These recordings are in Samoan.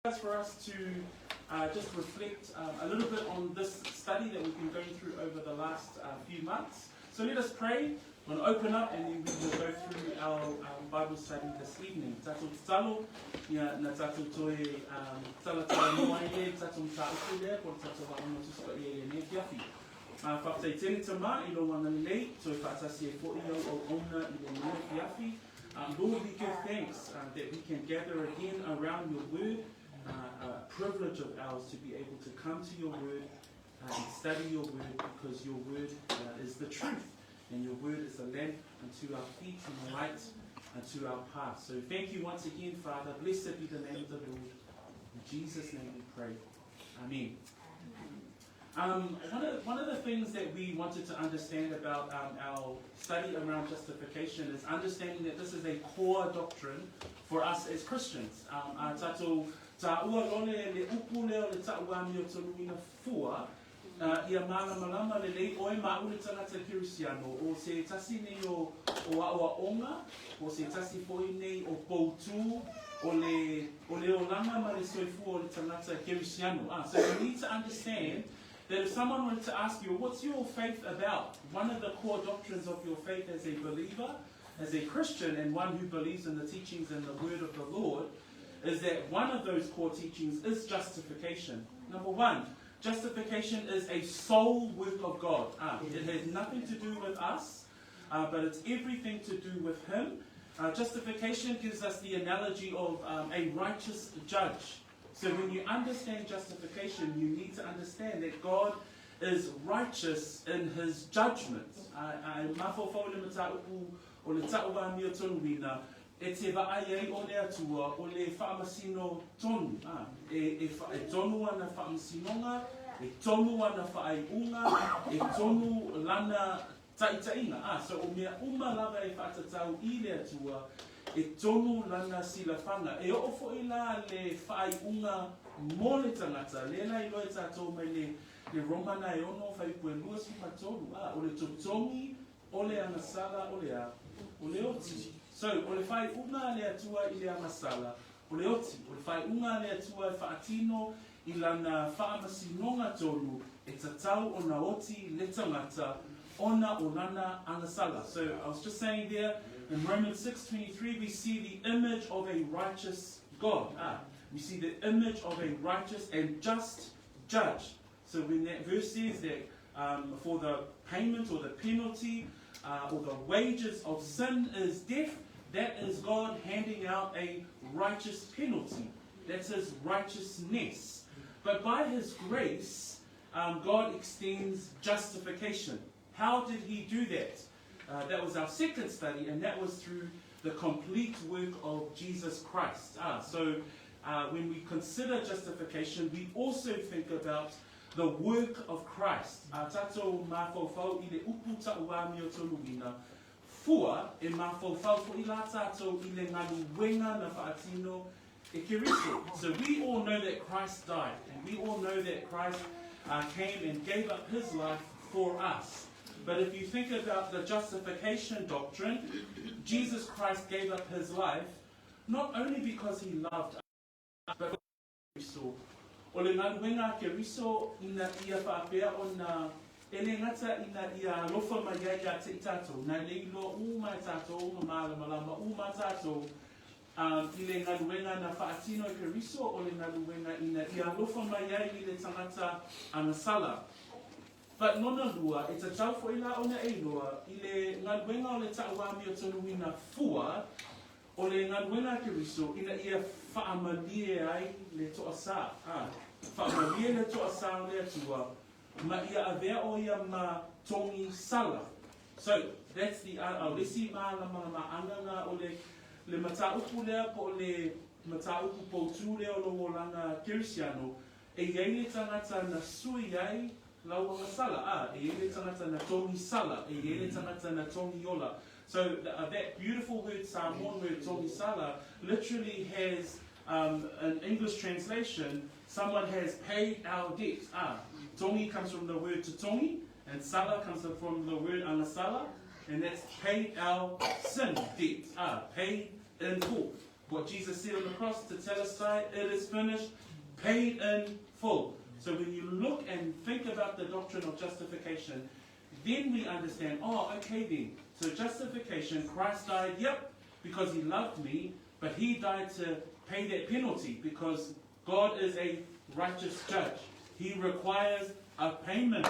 For us to just reflect a little bit on this study that we've been going through over the last few months. So let us pray. We're going to open up and then we will go through our Bible study this evening. Tatou tatalo, ia na tatou toe um, talatala noa ai le tatou mataupu lea po le tatou aoga Tusi Paia i lenei afiafi. Uh, Whafetai tele tama i lou agalelei, toe faatasi ai fo'i au auauna i lenei afiafi. Lord, we give thanks that we can gather again around your word, a privilege of ours to be able to come to your word and study your word because your word is the truth and your word is a lamp unto our feet and a light unto our path. So thank you once again, Father. Blessed be the name of the Lord. In Jesus' name we pray. Amen. One of the things that we wanted to understand about our study around justification is understanding that this is a core doctrine for us as Christians. A tatou taua lole le upu lea o le ta'uamiotonuina fua, ia malamalama lelei oe ma a'u le tagata Kerisiano, o se tasi nei o o a'oa'oga, o se tasi fo'i nei o poutū o le o le olaga ma le soifua o le tagata Kerisiano. Ah, so you need to understand that if someone were to ask you, "What's your faith about?" one of the core doctrines of your faith as a believer, as a Christian, and one who believes in the teachings and the word of the Lord, is that one of those core teachings is justification. Number one, justification is a sole work of God. Ah, it has nothing to do with us, but it's everything to do with Him. Justification gives us the analogy of a righteous judge. So when you understand justification, you need to understand that God is righteous in his judgment. Mafaufau le mataupu o le ta'uamiotonuina e te vaai ai o le Atua o le faamasino tonu. Ah, e tonu ana faamasinoga, e tonu ana faaiuga, e tonu lana ta'ita'iga. Ah, so o mea uma lava e faatatau i le Atua, e tonu lana silafaga. E oo fo'i la le faaiuga mo le tagata, lea la iloa e tatou mai le Romana e 6 fuaiupu e 23. Ah, o le totogi o le agasala o le a? O le oti. So, o le faaiuga a le Atua i le agasala, o le oti. O le faaiuga a le Atua e faatino i lana faamasinoga tonu e tatau ona oti le tagata ona o lana agasala. So, I was just saying there, in Romans 6.23, we see the image of a righteous God. Ah, we see the image of a righteous and just judge. So when that verse says that for the payment or the penalty or the wages of sin is death, that is God handing out a righteous penalty. That's his righteousness. But by his grace, God extends justification. How did he do that? That was our second study, and that was through the complete work of Jesus Christ. Ah, so when we consider justification, we also think about the work of Christ. A tatou mafaufau i le upu ta'uamiotonuina, fua e mafaufau fo'i la tatou i le galuega na faatino e Keriso. So we all know that Christ died, and we all know that Christ came and gave up his life for us. But if you think about the justification doctrine, Jesus Christ gave up his life not only because he loved us, but Keriso. O le galuega a Keriso ina ia faapea ona e le gata ina ia alofa mai ai ia te i tatou, na le iloa uma e tatou ma malamalama uma tatou i le galuega na faatino e Keriso o le galuega ina ia alofa mai ai i le tagata agasala. But lona lua, e tatau fo'i la ona e iloa i le galuega o le ta'uamiotonuina fua o le galuega a Keriso ina ia faamalie ai le toasā. Ah, faamalie le toasā o le Atua ma ia avea o ia ma togi sala. So, that's the o le isi malamalamaaga na o le mataupu lea po o le mataupu poutū lea o lou olaga Kerisiano, e i ai le tagata na sui ai lau agasala. Ah, e i ai le tagata na togi sala, e i ai le tagata na togi ola. So that beautiful word, Samoan word, togi sala, literally has an English translation, someone has paid our debt. Ah, togi comes from the word to togi, and sala comes from the word agasala, and that's paid our sin debt. Ah, paid in full. What Jesus said on the cross, tetelestai, it is finished, paid in full. So when you look and think about the doctrine of justification, then we understand, oh, okay then. So justification, Christ died, yep, because he loved me, but he died to pay that penalty because God is a righteous judge. He requires a payment.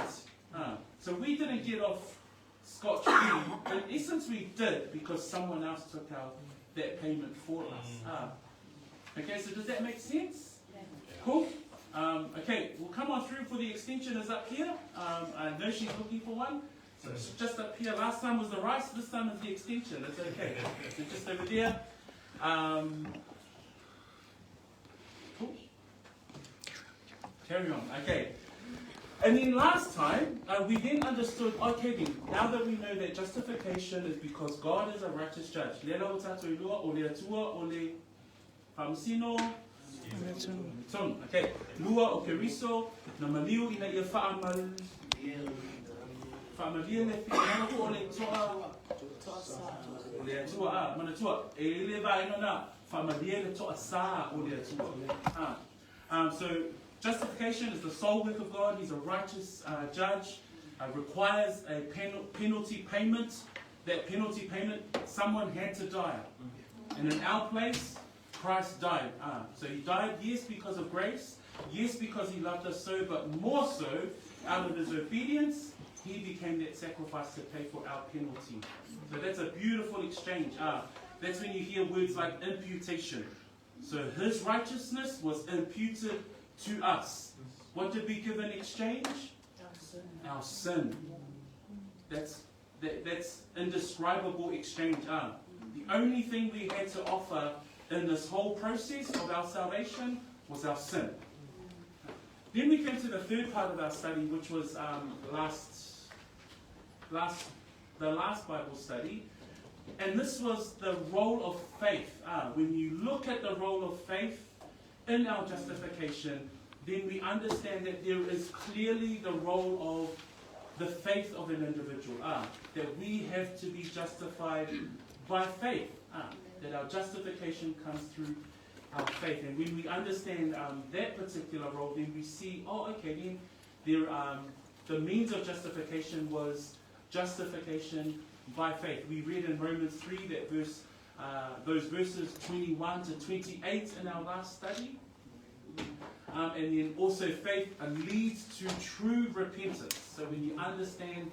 Ah, so we didn't get off scot-free. In essence, we did because someone else took out that payment for us. Ah. Okay, so does that make sense? Cool. Okay, we'll come on through for the extension is up here. I know she's looking for one. So it's just up here. Last time was the rice, this time is the extension. It's okay. So just over there. Cool. Carry on. Okay. And then last time, we then understood, okay then, now that we know that justification is because God is a righteous judge. Le la o tātou i lua, o le Atua, o le Faamasino, Tonu. Okay. Lua o Keriso, na maliu ina ia whaamal... Faamalie le finagalo o le toa... O le Atua, a, manatua, e le vaega na, faamalie le toasā o le Atua. Ah. So justification is the sole work of God. He's a righteous judge. Requires a penalty payment. That penalty payment, someone had to die. And in our place, Christ died. So he died, yes, because of grace. Yes, because he loved us so, but more so, out of his obedience, he became that sacrifice to pay for our penalty. So that's a beautiful exchange. That's when you hear words like imputation. So his righteousness was imputed to us. What did we give in exchange? Our sin. Our sin. That's indescribable exchange. The only thing we had to offer in this whole process of our salvation was our sin. Then we came to the third part of our study, which was the last Bible study. And this was the role of faith. When you look at the role of faith in our justification, then we understand that there is clearly the role of the faith of an individual. That we have to be justified by faith. That our justification comes through our faith. And when we understand that particular role, then we see, oh, okay, then there, the means of justification was justification by faith. We read in Romans 3 that verse, those verses 21 to 28 in our last study. And then also faith leads to true repentance. So when you understand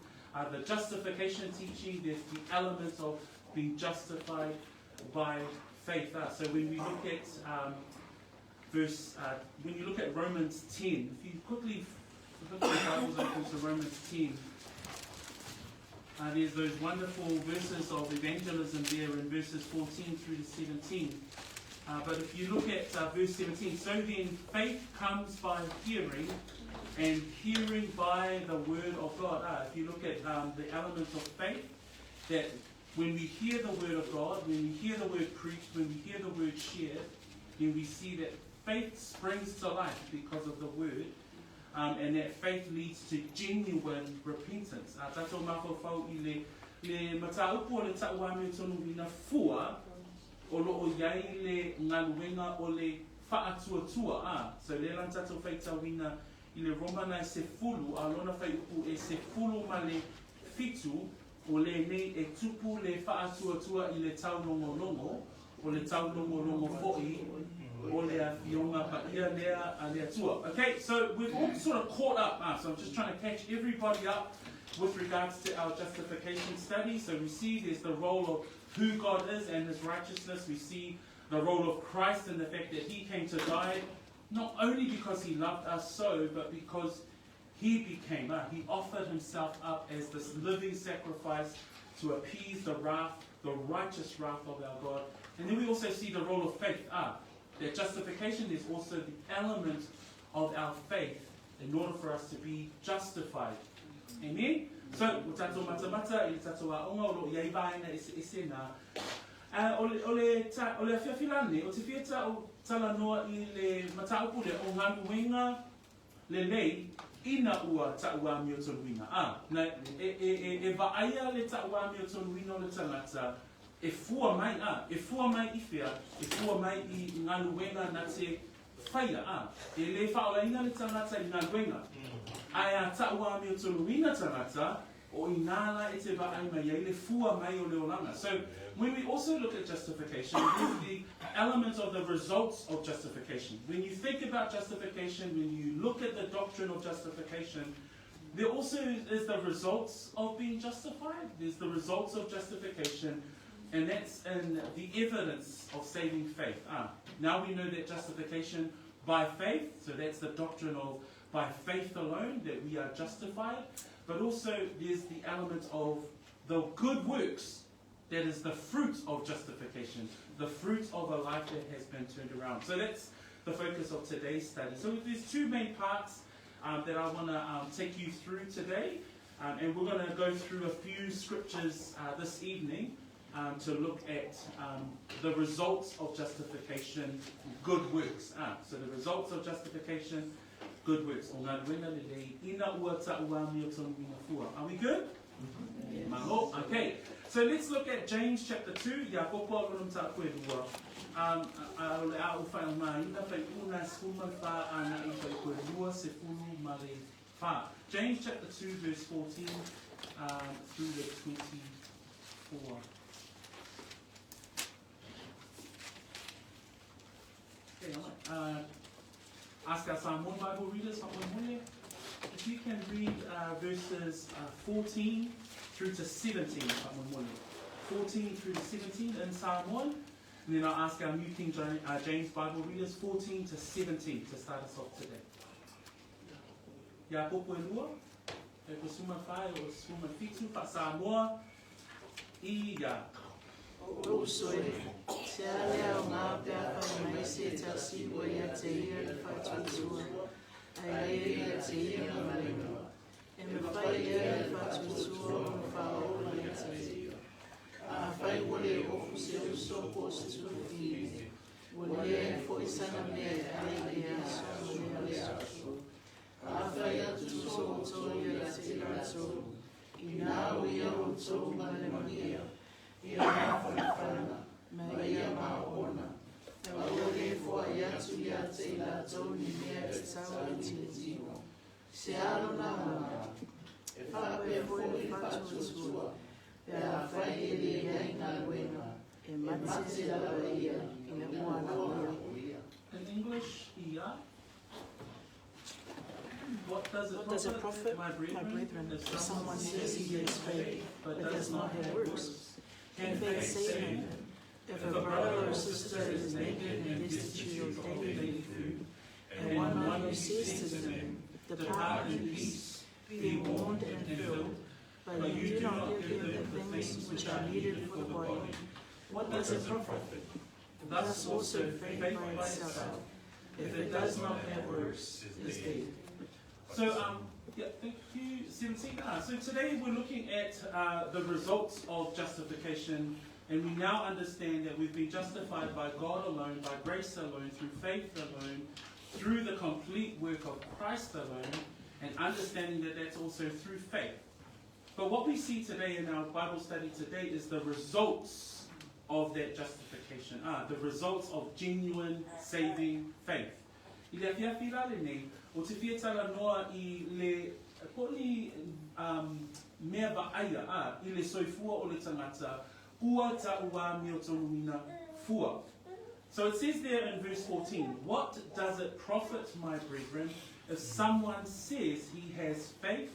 the justification teaching, there's the element of being justified by faith. So when we look at when you look at Romans 10, if you quickly look at your Bibles open to Romans 10, there's those wonderful verses of evangelism there in verses 14 through to 17. But if you look at verse 17, so then faith comes by hearing, and hearing by the word of God. If you look at the elements of faith, that when we hear the word of God, when we hear the word preached, when we hear the word shared, then we see that faith springs to life because of the word, and that faith leads to genuine repentance. Tātou mafaufau i le, le mataupu o le ta'uamio tonuina fua, o loo iai le galuega o le faatuatua. So le la tātou faitauina i le Romana e 10, a lona fuaiupu e 17, o lenei e tupu le faatuatua i le taulogologo, o le taulogologo fo'i, o le afioga paia lea a le Atua. Okay, so we've all sort of caught up. So I'm just trying to catch everybody up with regards to our justification study. So we see there's the role of who God is and his righteousness. We see the role of Christ and the fact that he came to die, not only because he loved us so, but because he became, he offered himself up as this living sacrifice to appease the wrath, the righteous wrath of our God. And then we also see the role of faith. That justification is also the element of our faith in order for us to be justified. Amen? So, o tātou matamata, i le tātou aoga, o loo iai vaega eseese na. O le, o le, ta, o le afiafi lane, o te fia ta o talanoa i le mataupu le o galuega lelei ina ua ta'uamiotonuina. Na, e, e, e, e vaaia le ta'uamiotonuina o le tagata. E fua mai, a, e fua mai i whea, e fua mai i galuega na te whaia, a, e le whaolaina le tangata i galuega. Ae a ta'u āmiotonuina tangata, o inā la e te vaai mai ai le fua mai o le olaga. So, when we also look at justification, there's the element of the results of justification. When you think about justification, when you look at the doctrine of justification, there also is the results of being justified. There's the results of justification, and that's in the evidence of saving faith. Now we know that justification by faith, so that's the doctrine of by faith alone, that we are justified. But also there's the element of the good works that is the fruit of justification, the fruit of a life that has been turned around. So that's the focus of today's study. So there's two main parts that I want to take you through today. And we're going to go through a few scriptures this evening to look at the results of justification, good works. So the results of justification, good works. O galuega lelei ina ua ta'u āmiotonuina fua. Are we good? Yes. Malo. Okay. So let's look at James chapter 2. Iakopo lona mataupu e lua. A o le a ou faaaogaina faaiuga 14 agai i fuaiupu e 24. James chapter 2 verse 14 through to 24. Okay, I might ask our Samoan Bible readers, faamolemole, if you can read verses 14 through to 17, faamolemole. 14 through to 17 in Samoan. And then I'll ask our New King James Bible readers 14 to 17 to start us off today. Iakopo e lua, e ko 14 e o 17, faa-Samoa, ia. O lou uso e, se a le aoga pe a fai mai se tasi ua ia te ia le faatuatua, ae le ia te ia galuega. E mafai ea e le faatuatua ona faaola ia te ia. Afai ua le ofu se uso po o se tuafafine, ua leai foi sana mea e ai i lea aso ma lea aso. Afai atu so outou ia te latou, inā ua ia outou ma le manuia, ia mafanafana, ma ia maona, a ua le foai atu ia te i latou ni mea e tatau i le tino. Se a lona aoga, e faapea foi le faatuatua, pe afai e leai galuega, e mate lava ia ina ua aloaia. In English, ia. What does it What does it profit, profit, my brethren, my brethren, if if someone someone says says he he has has faith, faith, but but does does not not have have works? works? Can Can faith faith save save him? him? If If a a brother brother or or sister sister is is naked naked and and destitute destitute of of daily daily food, food, and and one one of of you you says says to to them, them, Depart Depart in in peace, peace, be be warmed warmed and and filled, filled, but but you you do do not not give give them them the the things things which which are are needed needed for for the the body, body, what does does it it profit? profit? Thus Thus also also faith faith by by itself, itself, if if it it does does not not have have works, works, is is dead. dead. So, yeah, thank you, 17. So today we're looking at the results of justification, and we now understand that we've been justified by God alone, by grace alone, through faith alone, through the complete work of Christ alone, and understanding that that's also through faith. But what we see today in our Bible study today is the results of that justification, the results of genuine saving faith. I le afiafi la lenei, ou te fia talanoa i le po ni mea vaaia i le soifua o le tagata ua ta'u āmiotonuina fua. So it says there in verse 14, "What does it profit, my brethren, if someone says he has faith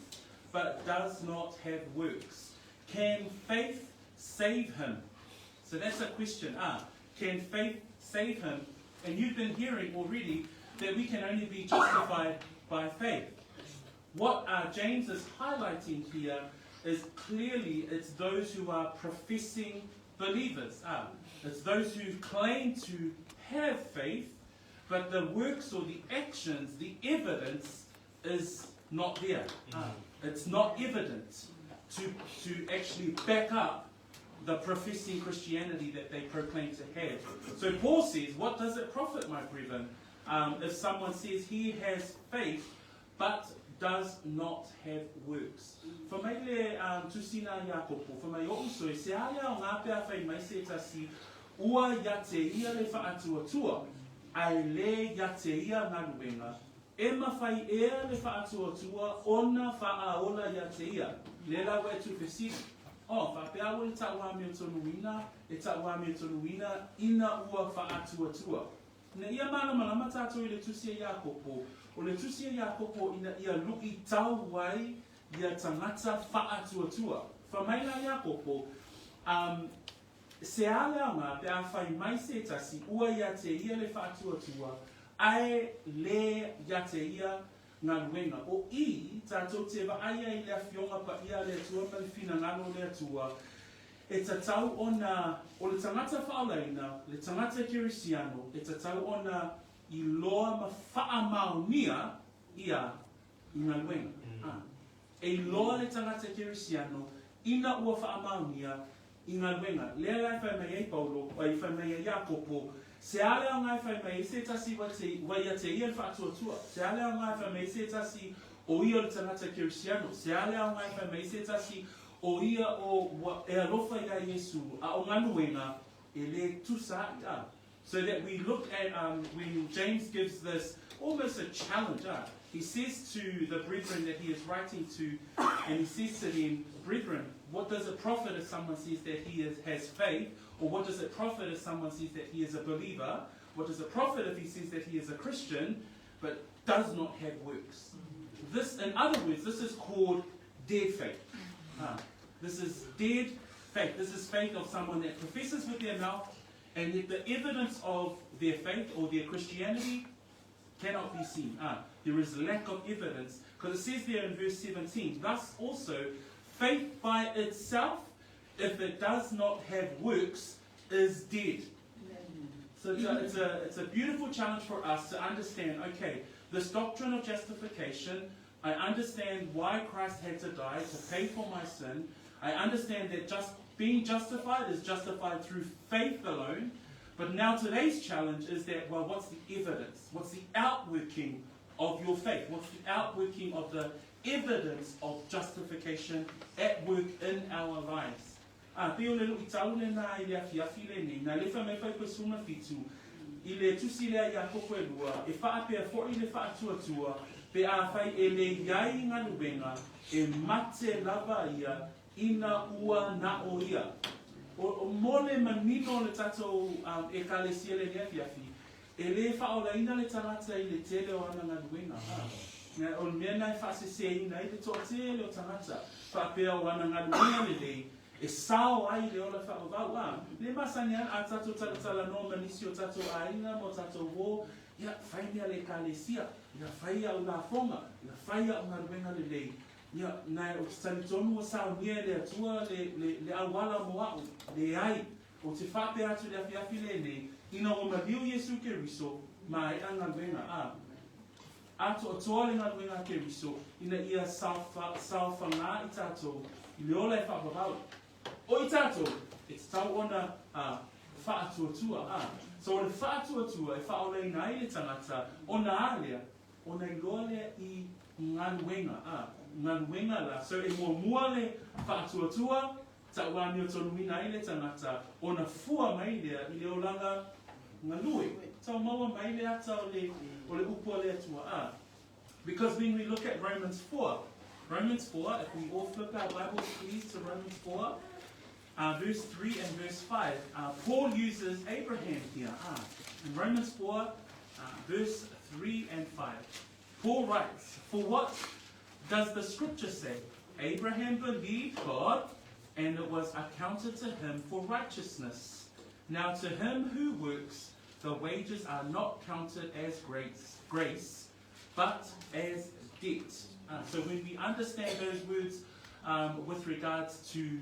but does not have works? Can faith save him?" So that's a question. Can faith save him? And you've been hearing already that we can only be justified by faith. What James is highlighting here is clearly it's those who are professing believers. It's those who claim to have faith, but the works or the actions, the evidence is not there. It's not evident to actually back up the professing Christianity that they proclaim to have. So Paul says, "What does it profit, my brethren, if someone says he has faith but does not have works. Fai mai le tusi na Iakopo, fai mai, Oʻu uso e, se a le aoga pe afai mai se tasi ua ia te ia le faatuatua, ae le ia te ia galuega, e mafai ea le faatuatua ona faaola ia te ia? Lea la ua e tuufesili, Oh, faapea ua le tauamiotonuina e tauamiotonuina ina ua faatuatua. Ina ia malamalama tātou i le tusi a Iakopo, o le tusi a Iakopo ina ia luʻitau ai ia tagata faatuatua. Fai mai la Iakopo, um, se a le aoga pe afai mai se tasi ua ia te ia le faatuatua, ae le ia te ia galuega. O i, tātou te vaai ai i le Afioga Paia a le Atua ma le finagalo o le Atua, e tatau ona, o le tagata faaolaina, le tagata kerisiano, e tatau ona iloa ma faamaonia ia i galuega. A. E iloa le tagata kerisiano ina ua faamaonia i galuega. Lea la e fai mai ai Paulo, ai fai mai ai Iakopo, se a le aoga e fai mai ai se tasi ua te, ua ia te ia le faatuatua? Se a le aoga e fai mai ai se tasi o ia o le tagata kerisiano? Se a le aoga e fai mai ai se tasi o ia o ua e alofa iā Iesū, a o galuega e lē tusa aʻi a? So that we look at um, when James gives this almost a challenge, he says to the brethren that he is writing to, and he says to them, Brethren, what does it profit if someone says that he is, has faith? Or what does it profit if someone says that he is a believer? What does it profit if he says that he is a Christian, but does not have works? This, in other words, this is called dead faith. This is dead faith. This is faith of someone that professes with their mouth, and yet the evidence of their faith or their Christianity cannot be seen. There is lack of evidence. Because it says there in verse 17, Thus also, faith by itself, if it does not have works, is dead. So it's a, it's, a, it's a beautiful challenge for us to understand, okay, this doctrine of justification, I understand why Christ had to die to pay for my sin. I understand that just being justified is justified through faith alone. But now today's challenge is that, well, what's the evidence? What's the outworking of your faith? What's the outworking of the evidence of justification at work in our lives? A pei o le luʻitau lenā i le afiafi lenei, na lefa mai fai koe 17, i le tusi lea iā Koko e lua, e faapea foʻi le faatuatua, pe afai e le iai galuega, e mate lava ia ina ua na o ia. O, o mo le manino o le tatou um, Ekalesia lenei afiafi, e lē faaolaina le tagata i le tele o ana galuega. A, na, o le mea na e faasesēina ai le toatele o tagata, faapea o ana galuega lelei, e sao ai le ola faavavau. A, lē masani a, a tatou talatalanoa ma nisi o tatou aiga ma o tatou uō, ia, fai mea le Ekalesia, ia, fai au lafoga, ia, fai au galuega lelei, ia, na ou te talitonu ua saunia e le Atua le, le, le auala mo aʻu, leai. Ou te faapea atu i le afiafi lenei, ina ua maliu Iesu Keriso, maea galuega, a atoatoa le galuega a Keriso ina ia saofagā i tatou i le ola e faavavau. O i tatou, e tatau ona a faatuatua, a. So o le faatuatua e faaolaina ai le tagata ona a lea, ona iloa lea i galuega, a, galuega la. So e muamua le faatuatua, Tauamiotonuina ai le tagata ona fua mai lea i le olaga galue. Tau maua mai le ata o le, o le upu a le Atua. A. Because when we look at Romans 4, Romans 4, if we all flip our Bibles please to Romans 4, uh, verse 3 and verse 5, uh, Paul uses Abraham here. Uh, in Romans 4, uh, verse 3 and 5, Paul writes, For what does the scripture say? Abraham believed God, and it was accounted to him for righteousness. Now to him who works, the wages are not counted as grace, grace but as debt. So when we understand those words um, with regards to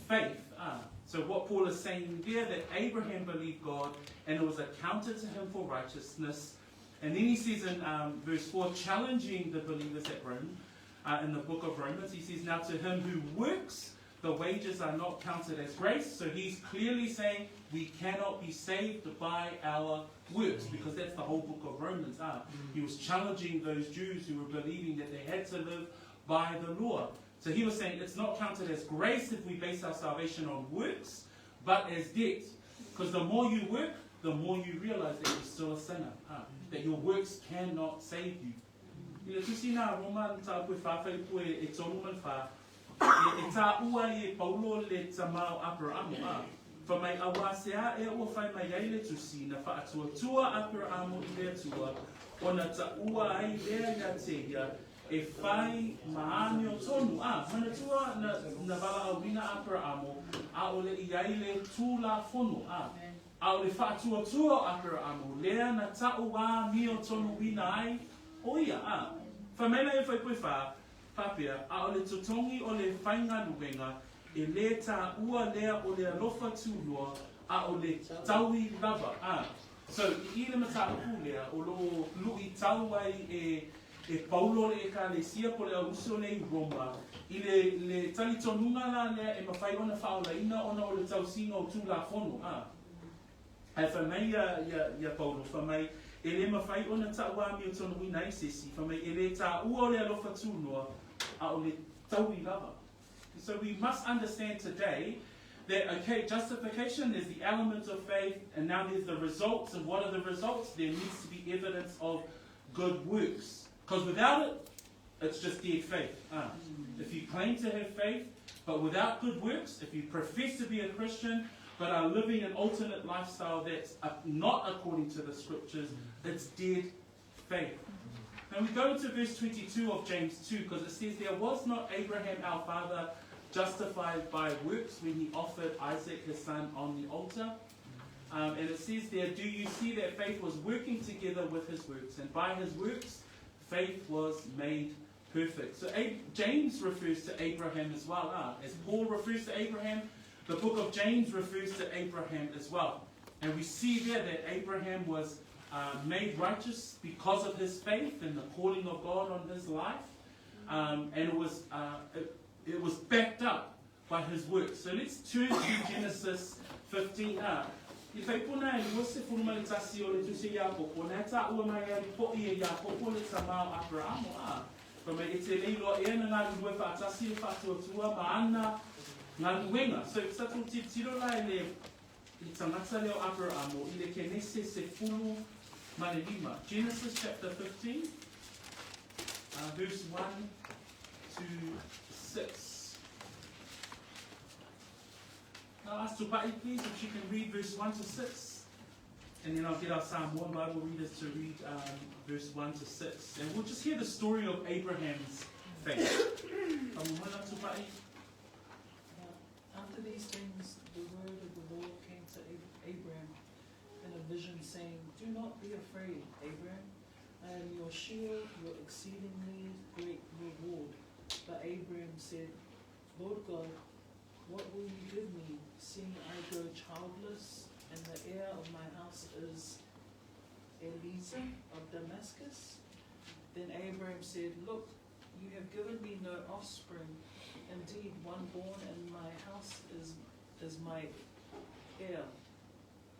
faith, so what Paul is saying there, that Abraham believed God and it was accounted to him for righteousness. And then he says in um, verse 4, challenging the believers at Rome, in the book of Romans, he says, Now to him who works, the wages are not counted as grace. So he's clearly saying we cannot be saved by our works, because that's the whole book of Romans. He was challenging those Jews who were believing that they had to live by the law. So he was saying it's not counted as grace if we base our salvation on works, but as debt. Because the more you work, the more you realize that you're still a sinner, that your works cannot save you. I le tusi na Roma mataupu e 4 fuaiupu e 3 ma le 4, e taua ai e Paulo le tama o Aperamo, a fai mai, Auā se a ea ua fai mai ai le tusi, na faatuatua Aperamo i le Atua, ona taua ai lea ia te ia, e fai ma amiotonu. A, manatua na, na valaauina Aperamo, ʻaʻole i ai le Tulafono, a, a o le faatuatua o Aperamo, lea na taʻu āmiotonuina ai ʻo ia, a, fai mai la ia fuaiupu e 4, faapea, a o le totogi o le faigaluega, e lē taua lea o le alofa tunoa, a o le taui lava, a. So, i i le mataupu lea, o lo o luʻitau ai e e Paulo le ʻEkalesia po o le au uso lea i Roma, i le le talitonuga la lea e mafai ona faaolaina ona o le tausiga o Tulafono, a. Ae fai mai ia, ia, ia Paulo, fai mai, e le mafai ona taʻuāmiotonuina ai se isi, fai mai, e lē taua o le alofa tunoa, a o le taui lava. So we must understand today that, okay, justification is the element of faith, and now there's the results, and what are the results? There needs to be evidence of good works. Because without it, it's just dead faith. If you claim to have faith, but without good works, if you profess to be a Christian, but are living an alternate lifestyle that's not according to the scriptures, it's dead faith. Now we go into verse 22 of James 2, because it says, There was not Abraham our father justified by works when he offered Isaac his son on the altar? And it says there, Do you see that faith was working together with his works? And by his works, faith was made perfect. So James refers to Abraham as well. As Paul refers to Abraham, the book of James refers to Abraham as well. And we see there that Abraham was made righteous because of his faith and the calling of God on his life. And it was backed up by his works. So let's turn to Genesis 15. I fuaiupu e 21 o le tusi Iakopo, na e taua mai ai poʻi e Iakopo le tama o Aperamo, a. Fai mai e te le iloa ea na galulue faatasi le faatuatua ma ana galuega. So, sa tou tilotilo la i le i tagata lea o Aperamo i le Kenese 15. Genesis chapter 15, verse 1 to 6. I'll ask Tupai, please, if she can read verse 1 to 6. And then I'll get our Samoan Bible readers to read verse 1 to 6. And we'll just hear the story of Abraham's faith. Tupai. After these things, the word of the Lord came to Abram in a vision, saying, Do not be afraid, Abram. I am your shield, your exceedingly great reward. But Abram said, Lord God, what will you give me, seeing I go childless, and the heir of my house is Eliezer of Damascus? Then Abram said, Look, you have given me no offspring. Indeed, one born in my house is my heir.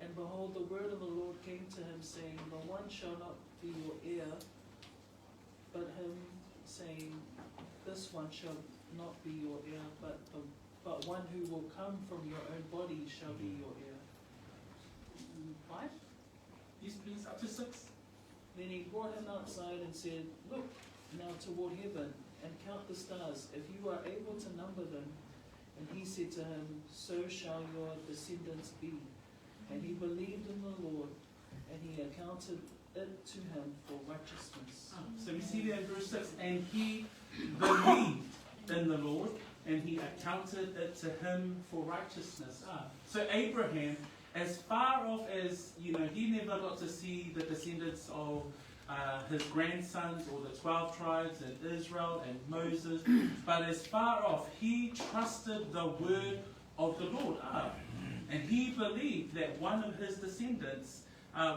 And behold, the word of the Lord came to him, saying, The one shall not be your heir, but him saying, This one shall not be your heir, but one who will come from your own body shall be your heir. 5? Yes, please, up to 6. Then he brought him outside and said, Look now toward heaven, and count the stars, if you are able to number them. And he said to him, So shall your descendants be. And he believed in the Lord, and he accounted it to him for righteousness. So we see there in verse 6, and he believed in the Lord, and he accounted it to him for righteousness. So Abraham, as far off as, you know, he never got to see the descendants of his grandsons or the 12 tribes and Israel and Moses, but as far off, he trusted the word of the Lord. And he believed that one of his descendants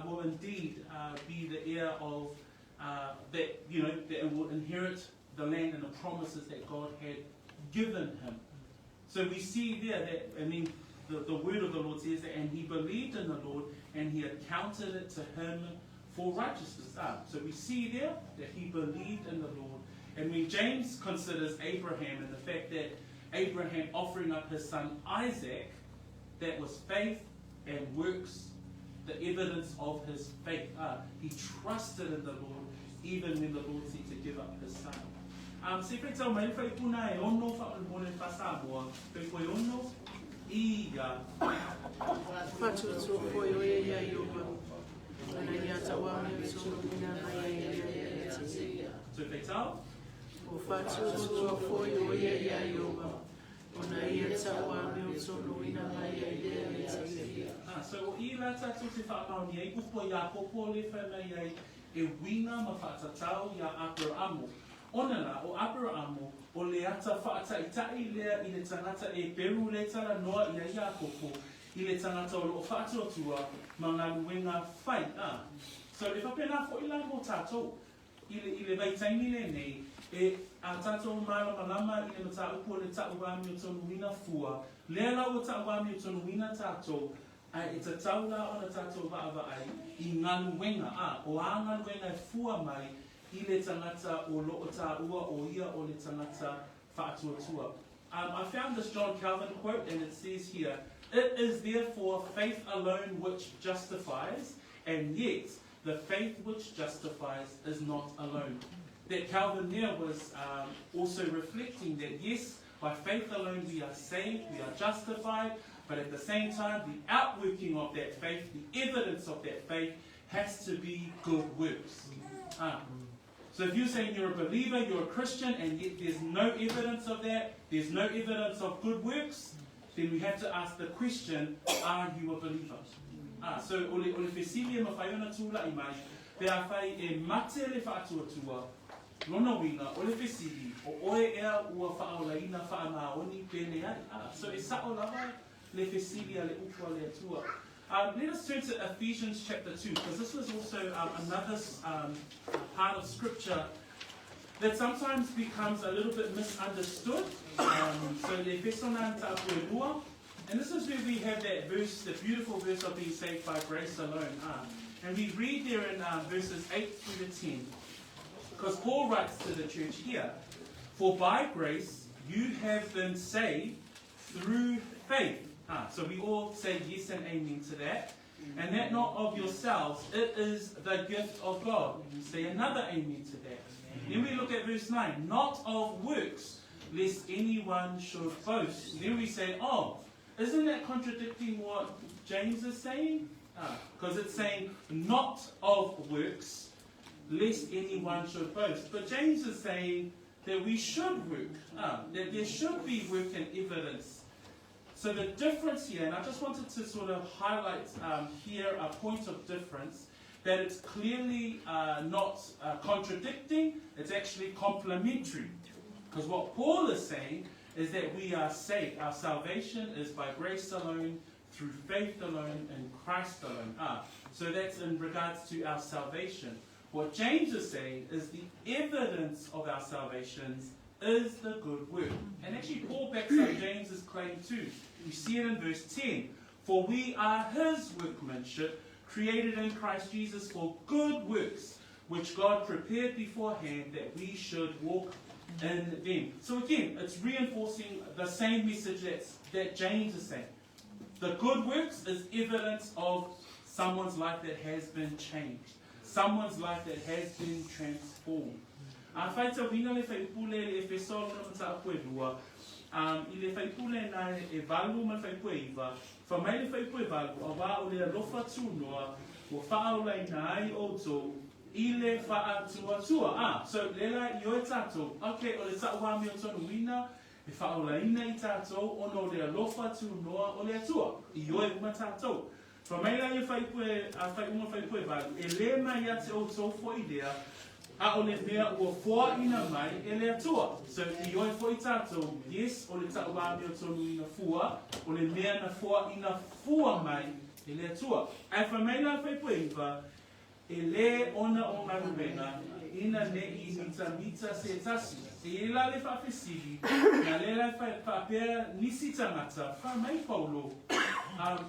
will indeed be the heir of, that, you know, that will inherit the land and the promises that God had given him. So we see there that, I mean, the word of the Lord says that, and he believed in the Lord, and he accounted it to him for righteousness. So we see there that he believed in the Lord. And when James considers Abraham and the fact that Abraham offering up his son Isaac, that was faith and works, the evidence of his faith. He trusted in the Lord even when the Lord said to give up his son. Se whaitau mai le whaipuna e ono whaolemole whasamoa, pe koe ono, ia. Whatuatua foi oe ia Iowa. Ana ia taua mea tonu ina mai ai ia ia te ia. So whaitau? O whatuatua foi oe ia Iowa. Ona ia taua mea tonu ina mai ai ia ia te ia. So o i la tātou te whaamaoni ai, upo i a popo le whai mai ai, e winga ma whaatatau ia Aperamo. Ona la, o Aperamo, o le ata whaataitai lea i le tangata e peru le tara noa i a Iakopo, i le tangata o loo whaatuatua ma ngā luenga whai. So e whapena fo ila mō tātou, i le vaitaimi le nei, e a tātou mālamalama i le mata upo le ta'uami o tonuina fua, lea lau o ta'uami o tonuina tātou, ai e tatau la ona tātou vaavaai i ngā luenga, o a ngā luenga e fua mai i le tangata o loo tāua o ia o le tangata whaatuatua. I found this John Calvin quote, and it says here, "It is therefore faith alone which justifies, and yet the faith which justifies is not alone." That Calvin there was also reflecting that yes, by faith alone we are saved, we are justified, but at the same time the outworking of that faith, the evidence of that faith, has to be good works. So if you're saying you're a believer, you're a Christian, and yet there's no evidence of that, there's no evidence of good works, then we have to ask the question, are you a believer? So ole fesili e mawhai ona tūla i mai, pe a whai e mate le whaatuatua, lona winga, ole fesili, o oe ea ua whaolaina whaamaoni pene ai. So e sao lava le fesili a le upu a le atua. Let us turn to Ephesians chapter 2, because this was also another part of scripture that sometimes becomes a little bit misunderstood. So le Efesona ta'apuelua, and this is where we have that verse, the beautiful verse of being saved by grace alone. And we read there in verses 8 through to 10, because Paul writes to the church here, "For by grace you have been saved through faith." So we all say yes and amen to that. "And that not of yourselves, it is the gift of God." And we say another amen to that. Then we look at verse 9, "Not of works, lest anyone should boast." Then we say, oh, isn't that contradicting what James is saying? Because it's saying, not of works, lest anyone should boast. But James is saying that we should work, that there should be work and evidence. So the difference here, and I just wanted to sort of highlight here a point of difference, that it's clearly not contradicting, it's actually complementary. Because what Paul is saying is that we are saved. Our salvation is by grace alone, through faith alone, in Christ alone. So that's in regards to our salvation. What James is saying is the evidence of our salvations is the good work. And actually Paul backs up James's claim too. You see it in verse 10. "For we are his workmanship, created in Christ Jesus for good works, which God prepared beforehand that we should walk in them." So again, it's reinforcing the same message that James is saying. The good works is evidence of someone's life that has been changed, someone's life that has been transformed. A whaita wina le whaipule le Efeso lona mata apue lua, i le whaipule na e valu ma le whaipue iwa, wha mai le whaipue valu, a wā o le alofa tūnoa, ua whaola ina ai o tō, i le whaatuatua. So lela i oe tātou, okay, o le ta'uami o tonu wina, e whaola ina i tātou, ono o le alofa tūnoa o le atua, i oe uma tātou. Wha mai la i whaipue, a whai uma whaipue valu, e le mai a te o tō fo i lea, a o le mea ua foa ina mai e le atua. So i oi fo i tātou, yes, o le ta'uami o tonu ina fua, o le mea na foa ina fua mai e le atua. Ai wha mai la whaipue iwa, e le ona o ngaruenga, Ina ne i mitamita se tasi. E i ai la le faafesili, na lea la e faapea nisi tagata, Fai mai Paulo,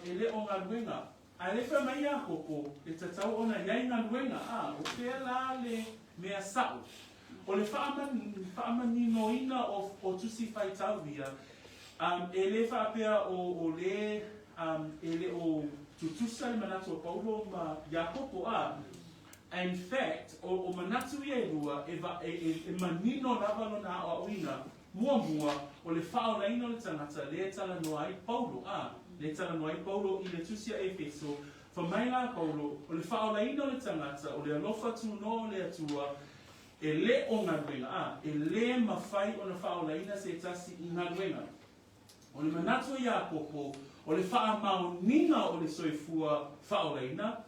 e le o galuega. Ae le fai mai Iakopo, e tatau ona i ai galuega, a o fea la le mea sa'o? O le faamaninoina o tusi faitau ia, e le faapea o le e le o tutusa le manatu o Paulo ma Iakopo, a in fact, o manatu ia e lua e manino lava lona aoaoina. Muamua, o le faaolaina o le tagata lea e talanoa ai Paulo, a lea e talanoa ai Paulo i le tusi a Efeso, fai mai la Paulo, o le faaolaina o le tagata, o le alofa tunoa o le Atua, e le o galuega, a e le mafai ona faaolaina se tasi i galuega. O le manatu o Iakopo, o le faamaoniga o le soifua faaolaina,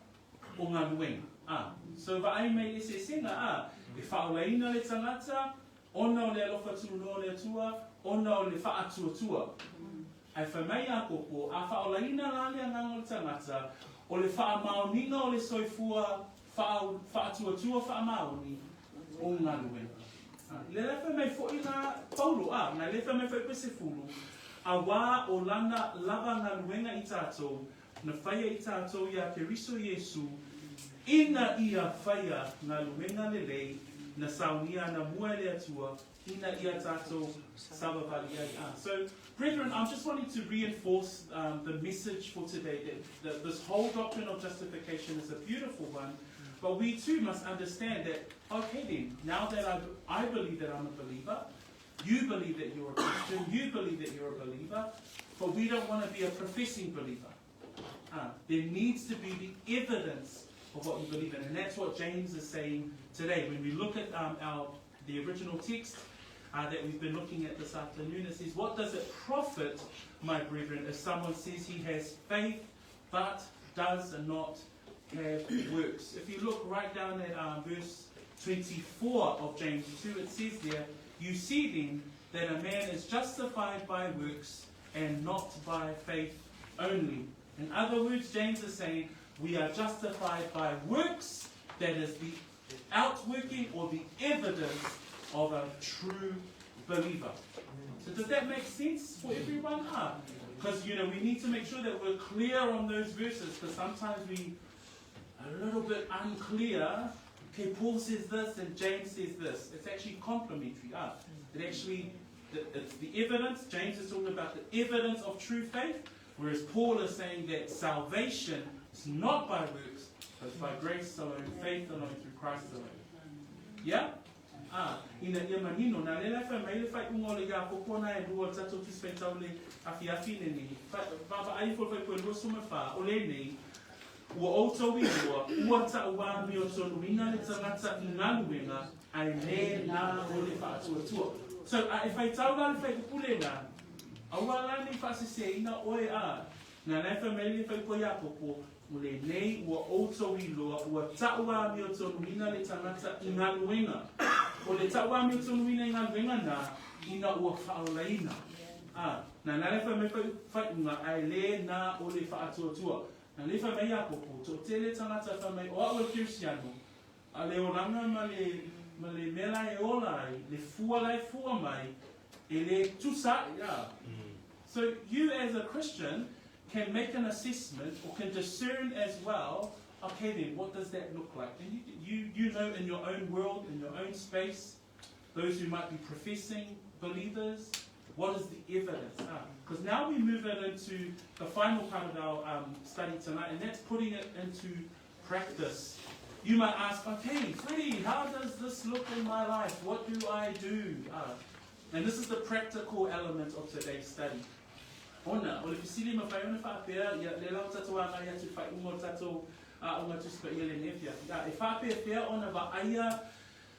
o galuega, a. So vaai mai i le eseesega, a, e faaolaina le tagata, ona o le alofa tunoa o le Atua, ona o le faatuatua. Ae fai mai Iakopo, a faaolaina la le agaga o le tagata, o le faamaoniga o le soifua faatuatua faamaoni o galuega. I le la fai mai foi la Paulo, a, na le fai mai foi Pesefulu, auā o lana lava galuega i tatou, na faia i tatou iā Keriso Iesu, ina ia faia galuega lelei na saunia anamua e le Atua, ina ia tatou savavali ai. So, brethren, I'm just wanting to reinforce the message for today, that this whole doctrine of justification is a beautiful one, but we too must understand that, okay then, now that I believe that I'm a believer, you believe that you're a Christian, you believe that you're a believer, but we don't want to be a professing believer. There needs to be the evidence of what you believe in, and that's what James is saying today. When we look at the original text that we've been looking at this afternoon, it says, "What does it profit, my brethren, if someone says he has faith but does not have works?" If you look right down at verse 24 of James 2, it says there, "You see then that a man is justified by works and not by faith only." In other words, James is saying we are justified by works, that is the outworking or the evidence of a true believer. So does that make sense for everyone? Because, we need to make sure that we're clear on those verses, because sometimes we are a little bit unclear. Okay, Paul says this and James says this. It's actually complementary. It's the evidence. James is talking about the evidence of true faith, whereas Paul is saying that salvation is not by works, but by grace alone, faith alone, through Christ alone. Yeah? Ina ia manino, na le la fai mai le faaiuga o le Iakopo na e lua o tatou tusi faitau le afiafi lenei, vaavaai ifo le fuaiupu e 24, o lenei, ua outou iloa, ua tauamiotonuina le tagata i galuega, ae le na o le faatuatua. So, a e faitau la le fuaiupu lena, aua la ne i faaseseina oe a, na la e fai mai le fuaiupu a Iakopo, o lenei ua outou iloa, ua tauamiotonuina le tagata i galuega. O le tauamiotonuina i galuega na, ina ua faaolaina. Na la le fai mai faaiuga, ae le na o le faatuatua. Na le fai mai Iakopo, toatele tagata fai mai, o au e Kerisiano, a le olaga ma le mea la e ola ai, le fua la e fua mai, e le tusa ai. So you as a Christian can make an assessment or can discern as well, okay then, what does that look like? And you know in your own world, in your own space, those who might be professing believers, what is the evidence? Because now we move it into the final part of our study tonight, and that's putting it into practice. You might ask, okay, Freddie, how does this look in my life? What do I do? And this is the practical element of today's study. Ona, o le fesili e mafai ona faapea, ia le la o tatou agai atu i faaiuga o tatou aoga Tusi Paia lenei afiafi. E faapefea ona vaaia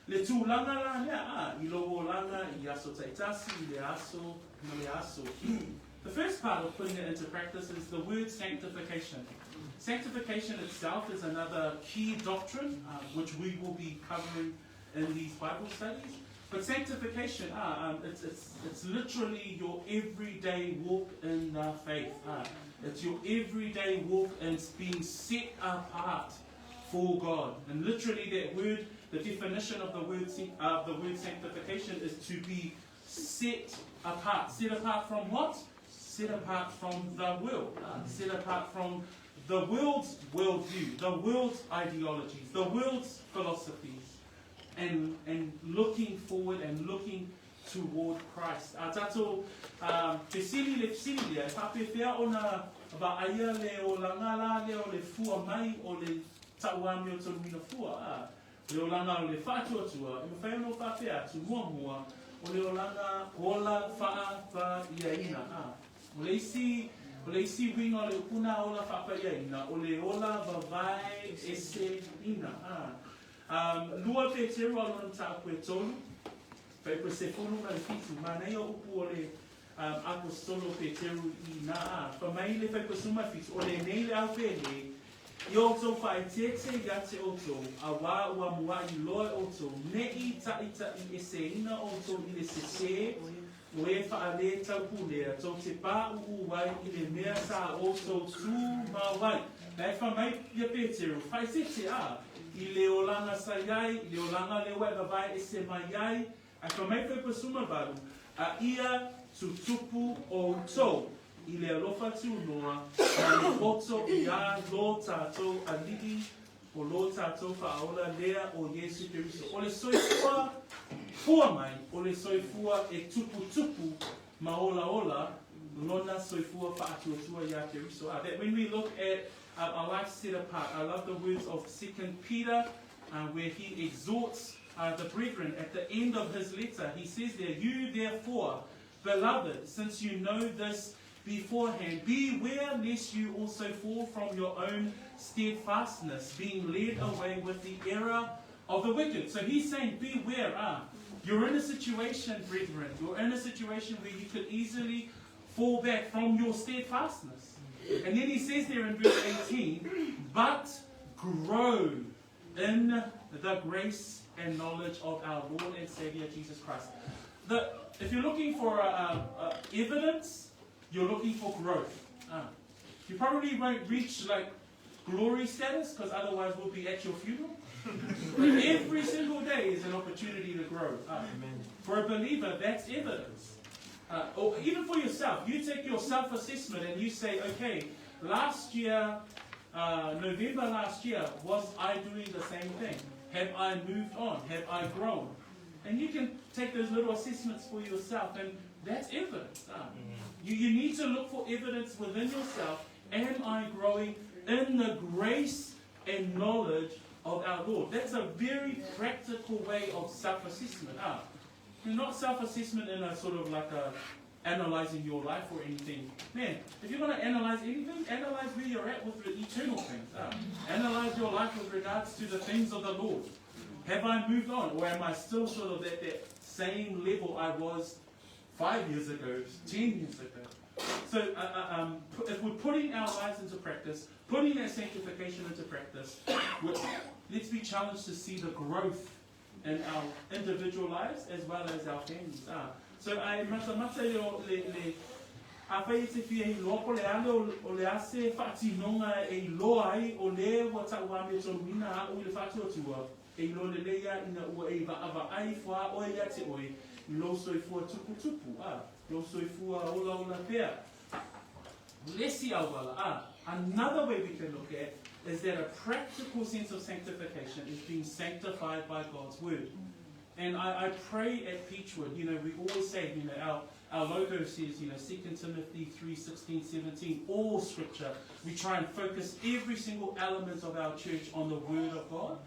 le tulaga la lea, i lou olaga, i aso taitasi, i le aso ma le aso. The first part of putting it into practice is the word sanctification. Sanctification itself is another key doctrine, which we will be covering in these Bible studies. But sanctification, it's literally your everyday walk in the faith. It's your everyday walk in being set apart for God. And literally that word the definition of the word, of the word sanctification is to be set apart. Set apart from what? Set apart from the world. Set apart from the world's worldview, the world's ideologies, the world's philosophies, and looking forward and looking toward Christ. A tātou, fesili le fesili lea, e faapefea ona vaaia le olaga la lea o le fua mai o le tauamiotonuina fua. A, le olaga o le faatuatua, e mafai ona faapea atu, muamua, o le olaga ola faapaiaina. A, o le isi uiga o le upu na ola faapaiaina, o le ola vavae ese ina. A, 2 Peteru a lona mataupu e 3, fuaiupu e 17, manaia upu o le aposetolo Peteru i na a. Fa mai le fuaiupu 17, o lenei le au penei, ia outou faaeteete ia te outou, auā ua muaʻi iloa e outou, neʻi taʻitaʻieseina outou i le sesē, o e faaletaupulea, tou te paʻuʻu ai i le mea sa outou tumau ai. Na e fa mai ia Peteru, faaeteete a, i le olaga sa i ai, i le olaga lea ua e vavae ese mai ai, ae fa mai fuaiupu 18, a ia tutupu outou i le alofa tunoa ma le poto iā lo tātou Alii o lo tātou Faaola lea o Iesu Keriso. O le soifua fua mai, o le soifua e tuputupu ma olaola lona soifua faatuatua iā Keriso. That when we look at our life set apart, I love the words of 2 Peter, where he exhorts the brethren at the end of his letter. He says there, "You therefore, beloved, since you know this beforehand, beware lest you also fall from your own steadfastness, being led away with the error of the wicked." So he's saying, beware. You're in a situation, brethren, you're in a situation where you could easily fall back from your steadfastness. And then he says there in verse 18, "But grow in the grace and knowledge of our Lord and Savior Jesus Christ." If you're looking for evidence, you're looking for growth. You probably won't reach like glory status because otherwise we'll be at your funeral. But every single day is an opportunity to grow. For a believer, that's evidence. Or even for yourself, you take your self-assessment and you say, "Okay, last year, November last year, was I doing the same thing? Have I moved on? Have I grown?" And you can take those little assessments for yourself, and that's evidence. You need to look for evidence within yourself. Am I growing in the grace and knowledge of our Lord? That's a very practical way of self-assessment. Not self-assessment in a sort of like a analyzing your life or anything. Man, if you're going to analyze anything, analyze where you're at with the eternal things. Analyze your life with regards to the things of the Lord. Have I moved on, or am I still sort of at that same level I was 5 years ago, 10 years ago? So if we're putting our lives into practice, putting that sanctification into practice, let's be challenged to see the growth in our individual lives as well as our families. So ai matamata i o le afai e te fia iloa po o le a le o le a se faatinoga e iloa ai o le ua tauamiotonuina a'u i le faatuatua e iloa lelei ia ina ua e vaavaai fuaoe ia te oe i lou soifua tuputupu a lou soifua olaola pea. Le isi auala a, another way we can look at is that a practical sense of sanctification is being sanctified by God's word. And I pray at Peachwood, we always say, our logo says, 2 Timothy 3, 16, 17, all scripture. We try and focus every single element of our church on the word of God.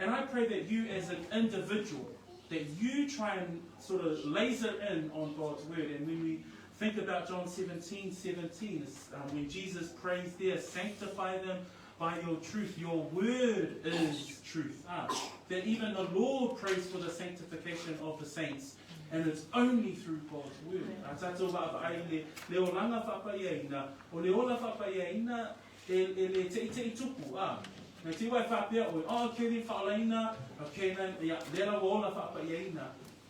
And I pray that you as an individual, that you try and sort of laser in on God's word. And when we think about John 17, 17, it's, when Jesus prays there, "Sanctify them by your truth. Your word is truth." That even the Lord prays for the sanctification of the saints. And it's only through God's word. A tātou vaavaai le olaga faapaiaina, o le ola faapaiaina e le teʻiteʻi tupu. Me ti wai whaapea oe, oh, keri whaolaina, okay, na, ia, le la ua ola faapaiaina.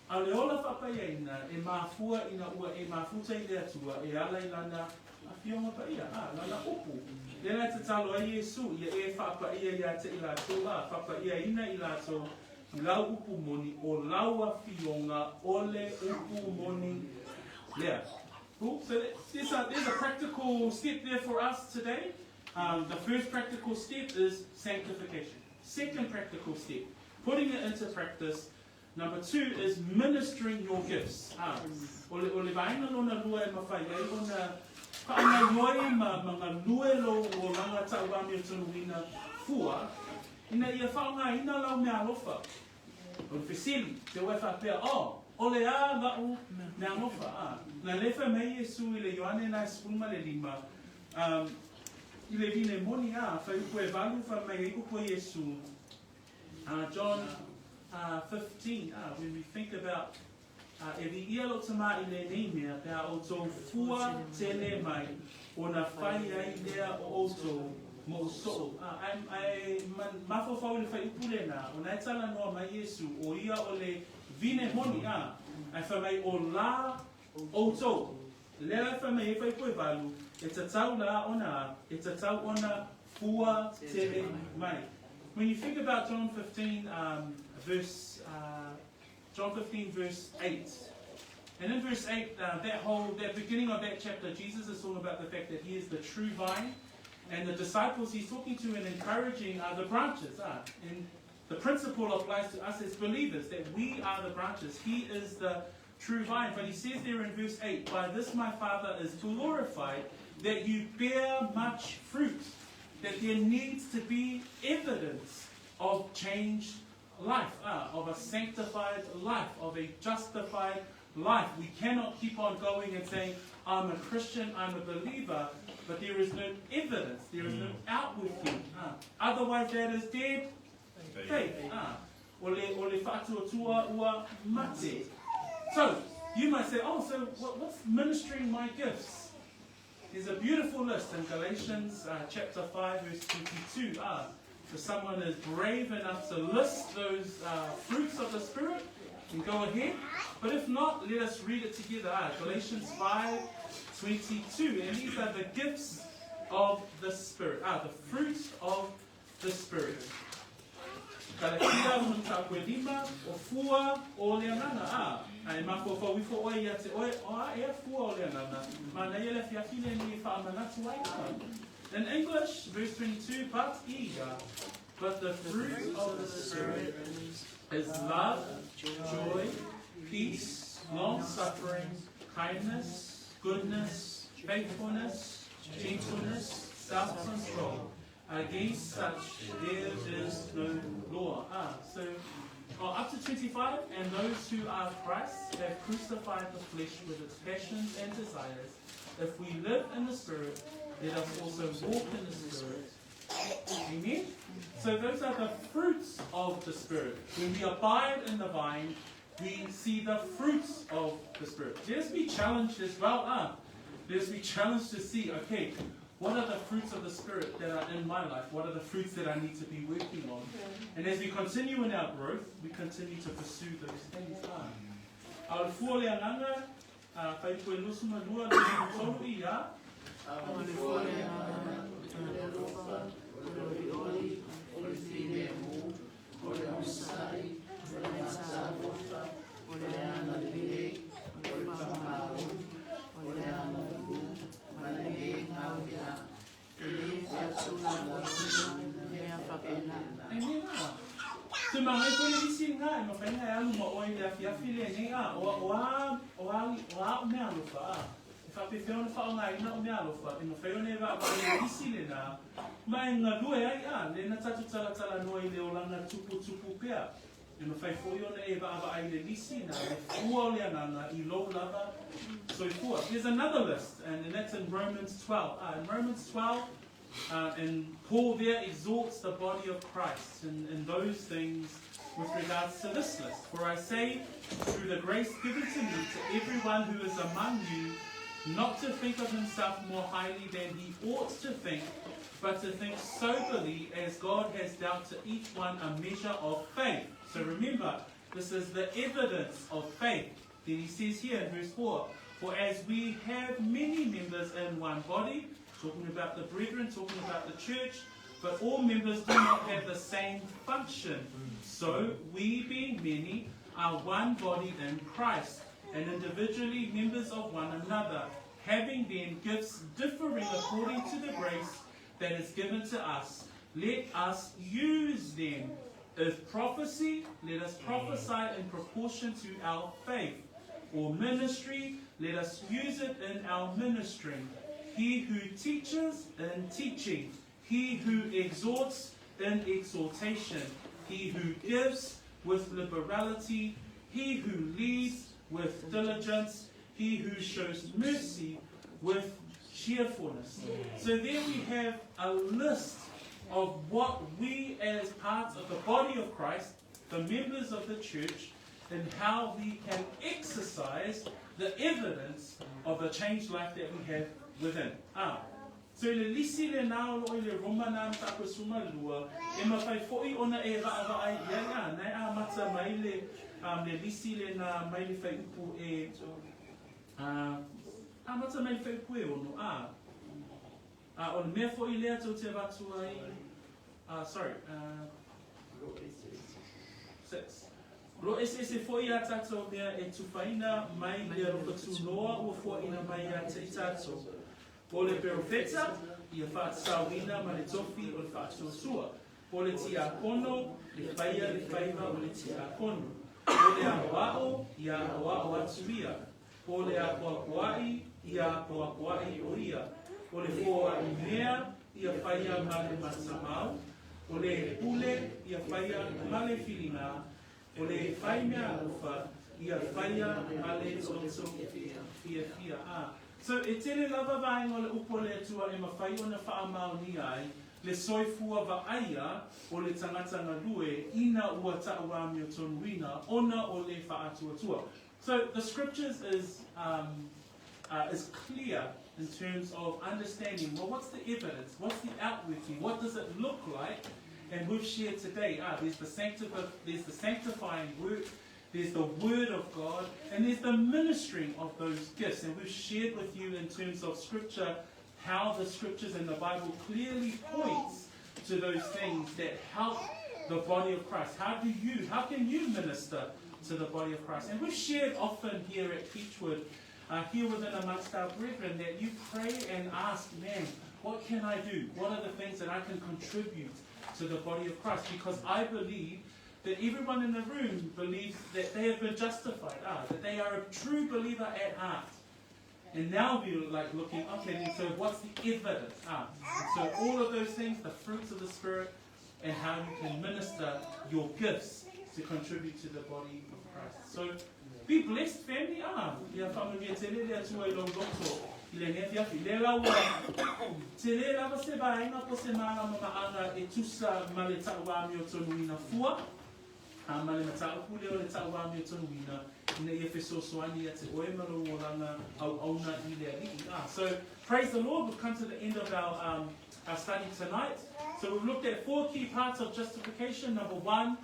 A le ola faapaiaina e mafua ina ua e mafuta i le Atua e ala i lana afioga paia, lana upu. Le la e tatalo ai Iesu, ia e faapaia ia te i latou, faapaiaina i latou. I lau upu moni, o lau afioga o le upu moni lea. Cool. So there's a practical step there for us today. The first practical step is sanctification. Second practical step, putting it into practice. Number two is ministering your gifts. Ah, o le vaega lona lua e mafai ai ona faagaoioi ma galue lou olaga tauamiotonuina fua, ina ia faaaogaina lau meaalofa. O le fesili, te oe faapea, oh, o le a la'u meaalofa? Ah, na le fai mai Iesu i le Ioane na e 15, i le vine moni, a, fai upu e valu fai mai ai upu a Iesu, John 15, when we think about e viia lou Tama i lenei mea, pe a outou fua tele mai, ona fai ai lea o outou mo'u so'o. Ae mafaufau i le faaiupu lenā, ona e talanoa mai Iesu, o ia o le vine moni, a, ae fai mai o la outou. Lea la e fai mai ai faaiupu e valu, e tatau la ona a, e tatau ona fua tele mai. When you think about John 15, verse John 15, verse 8. And in verse 8, that beginning of that chapter, Jesus is talking about the fact that he is the true vine. And the disciples he's talking to and encouraging are the branches. And the principle applies to us as believers, that we are the branches. He is the true vine. But he says there in verse 8, "By this my Father is glorified, that you bear much fruit." That there needs to be evidence of changed life, of a sanctified life, of a justified life. We cannot keep on going and saying, "I'm a Christian, I'm a believer," but there is no evidence, there is no outworking. Otherwise, that is dead faith. O le faatuatua ua mate. So, you might say, "Oh, so what's ministering my gifts?" There's a beautiful list in Galatians chapter 5, verse 22. If someone is brave enough to list those fruits of the Spirit, can go ahead. But if not, let us read it together. Galatians 5, 22. And these are the gifts of the Spirit. The fruits of the Spirit. Galatia mataupu e lima, o fua o le Agaga. A, e mafaufau ifo oe ia te oe, o a ea fua o le Agaga. Manaia le afiafi lenei e faamanatu ai. In English, verse 22, but the fruit of the Spirit is love, joy, peace, long suffering, kindness, goodness, faithfulness, gentleness, self control. Against such there is no law. So up to 25, and those who are Christ have crucified the flesh with its passions and desires. If we live in the Spirit, let us also walk in the Spirit. Amen? So those are the fruits of the Spirit. When we abide in the vine, we see the fruits of the Spirit. Let us be challenged as well. Let us be challenged to see, okay, what are the fruits of the Spirit that are in my life? What are the fruits that I need to be working on? And as we continue in our growth, we continue to pursue those things. A o le fua o le Agaga, faaiupu e 22, 23 ia. O le fua o le Agaga, o le alofa, o le olioli, o le filemu, o le onosai, o le mataalofa, o le agalelei, o le faamalo, o le agavuu, ma le le gaoia. E le faatulafonoina mea faapena. Amen. So mangai koe le isi ngā, e mawhainga e alu ma oe le afiafi lenei a, o a o meaalofa a. E faapefea ona faaaogaina o meaalofa, e mafai ona e vaavaai le isi lenā, ma e galue ai a, le na tatou talatalanoa i le olaga tuputupu pea. E mafai foi ona e vaavaai le lisi na le fua o le Agaga i lou lava soifua. There's another list, and that's in Romans 12. In Romans 12, and Paul there exhorts the body of Christ in those things with regards to this list. "For I say, through the grace given to me, to everyone who is among you, not to think of himself more highly than he ought to think, but to think soberly as God has dealt to each one a measure of faith." So remember, this is the evidence of faith. Then he says here in verse 4, "For as we have many members in one body," talking about the brethren, talking about the church, But all members do not have the same function. So, we being many are one body in Christ, and individually members of one another, having then gifts differing according to the grace that is given to us. Let us use them. If prophecy, let us prophesy in proportion to our faith. Or ministry, let us use it in our ministering. He who teaches, in teaching. He who exhorts, in exhortation. He who gives, with liberality. He who leads, with diligence. He who shows mercy, with cheerfulness. So there we have a list of what we as parts of the body of Christ, the members of the church, and how we can exercise the evidence of the changed life that we have within. Ah. So i le lisi lenā o loo i le Roma nā mataupu e 12, e mafai foʻi ona e vaavaai i ai, ā, na e amata mai le, um, le lisi lenā mai le fuaiupu e, ā, amata mai le fuaiupu e ono, ā, ā, o le mea foʻi lea tou te avatu ai, ā, sorry, ā, 6. O loo eseese foʻi a tatou mea e tufaina mai le alofa tunoa ua foaina mai ia te i tatou. O le perofeta, ia faatatauina ma le tofi o le faatuatua. O le tiakono, le faia le faiva o le tiakono. O le aʻoaʻo, ia aʻoaʻo atu ia. O le akoakoaʻi, ia akoakoaʻi o ia. O le foaʻi mea, ia faia ma le matamau. O le pule, ia faia ma le filiga. O le fai mea alofa, ia faia ma le loto fiafia. A. So, e tele lava vaega o le upu a le Atua e mafai ona faamaonia ai le soifua vaaia o le tagata galue ina ua taʻuamiotonuina ona o le faatuatua. So, the scriptures is, um, is clear in terms of understanding, well, what's the evidence? What's the outworking? What does it look like? And we've shared today, there's the, sanctif- there's the sanctifying work, there's the word of God, and there's the ministering of those gifts. And we've shared with you in terms of scripture how the scriptures and the Bible clearly points to those things that help the body of Christ. How do you, how can you minister to the body of Christ? And we've shared often here at Peachwood, here within amongst our brethren, that you pray and ask, man, what can I do? What are the things that I can contribute to the body of Christ? Because I believe that everyone in the room believes that they have been justified, that they are a true believer at heart. And now we're like looking, okay, then so what's the evidence? So all of those things, the fruits of the Spirit, and how you can minister your gifts to contribute to the body of Christ. So be blessed, family. Ia faamanuia tele le Atua i lou loto i lenei afiafi. Le la ua tele lava se vaega po o se malamalamaaga e tusa ma le taʻuamiotonuina fua, a ma le mataupu lea o le taʻuamiotonuina ina ia fesoasoani ia te oe ma lou olaga auauna i le Alii. So praise the Lord, we've come to the end of our study tonight. So we've looked at four key parts of justification. Number one,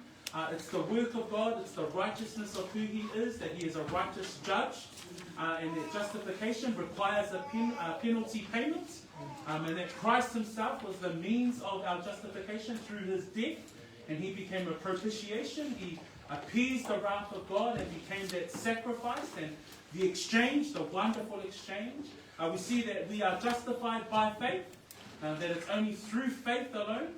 it's the work of God, it's the righteousness of who He is, that He is a righteous judge, and that justification requires a penalty payment, and that Christ Himself was the means of our justification through His death, and He became a propitiation. He appeased the wrath of God and became that sacrifice and the exchange, the wonderful exchange. We see that we are justified by faith, that it's only through faith alone.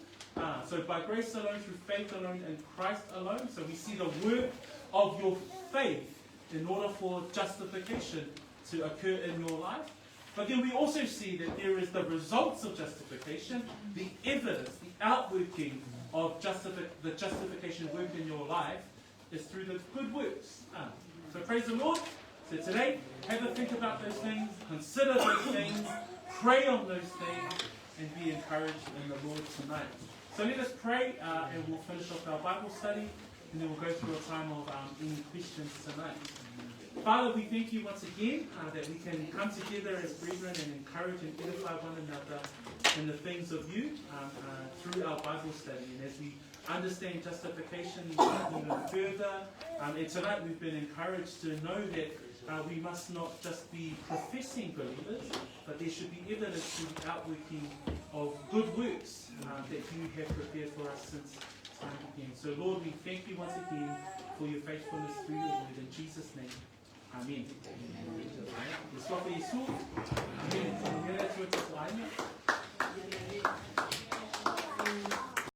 So by grace alone, through faith alone, in Christ alone. So we see the work of your faith in order for justification to occur in your life. But then we also see that there is the results of justification, the evidence, the outworking of the justification work in your life is through the good works. So praise the Lord. So today, have a think about those things, consider those things, pray on those things, and be encouraged in the Lord tonight. So let us pray, and we'll finish off our Bible study, and then we'll go through a time of any questions tonight. Father, we thank you once again that we can come together as brethren and encourage and edify one another in the things of you through our Bible study. And as we understand justification even further, and tonight we've been encouraged to know that we must not just be professing believers, but there should be evidence through the outworking of good works that you have prepared for us since time began. So, Lord, we thank you once again for your faithfulness through your word. In Jesus' name, amen. Le suafa Iesu. Amen.